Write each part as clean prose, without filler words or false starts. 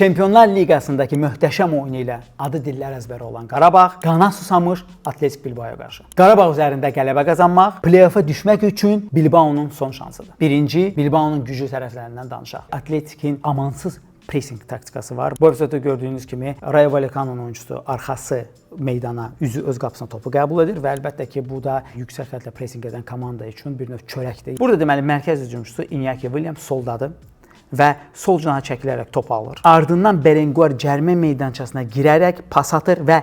Çempionlar Liqasındakı möhtəşəm oyunu ilə adı dillər əzbəri olan Qarabağ qana susamış Atletik Bilbaoya qarşı. Qarabağ üzərində qələbə qazanmaq play-offa düşmək üçün Bilbaonun son şansıdır. Birinci, Bilbaonun güclü tərəflərindən danışaq. Atletikin amansız pressing taktikası var. Bu epizodda gördüyünüz kimi Rayo Vallecano'nun oyunçusu arxası meydana, üzü öz qapısına topu qəbul edir və əlbəttə ki, bu da yüksək xətlə pressing edən komanda üçün bir növ çörəkdir. Burada deməli mərkəz hücumçusu Iñaki Williams soldadır və sol cinaha çəkilərək topu alır. Ardından Berenguer cərimə meydançasına girərək pas atır və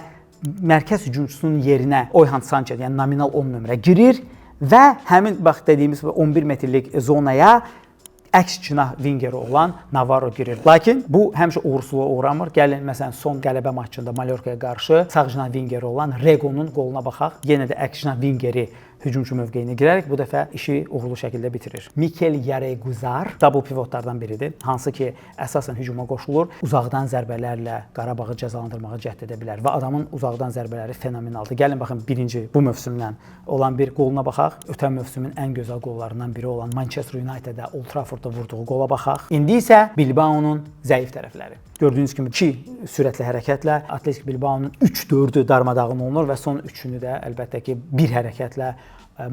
mərkəz hücumçusunun yerinə Oyhan Sanchez, yəni nominal 10 nömrə girir və həmin bax dediyimiz 11 metrlik zonaya əks cinah vingeri olan Navarro girir. Lakin bu həmişə uğursuzluğa uğramır. Gəlin məsələn son qələbə maçında Mallorcaya qarşı sağ cinah vingeri olan Rego'nun qoluna baxaq. Yenə də əks cinah vingeri hücumçu mövqeyinə girərək bu dəfə işi uğurlu şəkildə bitirir. Mikel Yareguzar double pivotlardan biridir. Hansı ki əsasən hücuma qoşulur. Uzaqdan zərbələrlə Qarabağı cəzalandırmağa cəhd edə bilər və adamın uzaqdan zərbələri fenomenaldır. Gəlin baxın birinci bu mövsümdən olan bir qoluna baxaq. Ötən mövsümün ən gözəl qollarından biri olan Manchester United-ə Old Traffordda vurduğu qola baxaq. İndi isə Bilbaonun zəif tərəfləri. Gördüyünüz kimi iki sürətli hərəkətlə Atletik Bilbaonun 3-4-ü darmadağın olunur və son üçünü də əlbəttə ki, bir hərəkətlə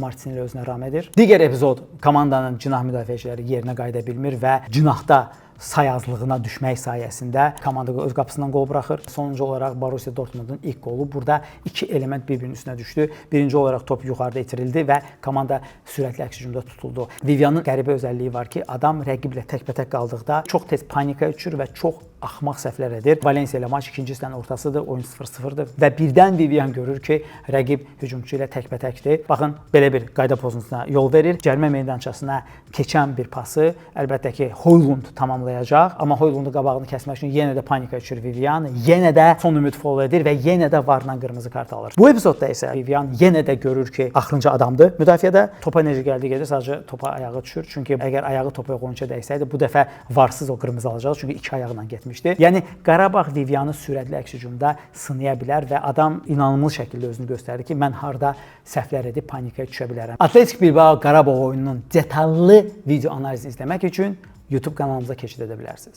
Martinelli özünə ram edir. Digər epizod komandanın cinah müdafiəçiləri yerinə qayıda bilmir və cinahda sayazlığına düşmək sayəsində komanda öz qapısından qol buraxır. Sonuncu olaraq Borussia Dortmundun ilk qolu. Burada iki element bir-birinin üstünə düşdü. Birinci olaraq top yuxarıda itirildi və komanda sürətli əks hücumda tutuldu. Vivianın qəribə özəlliyi var ki, adam rəqiblə təkbətək qaldıqda çox tez panika düşür və çox axmaq səhvlər edir. Valencia ilə maç ikinci hissənin ortasıdır, oyun 0-0-dır və birdən Vivian görür ki, rəqib hücumçu ilə təkbətəkdir. Baxın, belə bir qayda pozuntusuna yol verir. Cərimə meydançasına keçən bir pası əlbəttə ki, Højlund tamamlayacaq, amma Højlundun qabağını kəsmək üçün yenə də panika düşür Vivian, yenə də son ümid fol edir və yenə də VAR-dan qırmızı kart alır. Bu epizodda isə Vivian yenə də görür ki, axırıncı adamdır müdafiədə. Topa necə gəldi gedir, sadəcə topa ayağı düşür. Çünki əgər ayağı topa yox oyunçuya dəysəydi, bu dəfə varsız o qırmızı alacaq. Çünki iki ayaqla getmişdi. Yəni Qarabağ Vivianı sürətli əks hücumda sınaya bilər və adam inanılmaz şəkildə özünü göstərdi ki, mən harda səhvlər edib panikaya düşə bilərəm. Atletik Bilbao Qarabağ oyununun detallı video analizini izləmək üçün YouTube kanalımıza keçid edə bilərsiniz.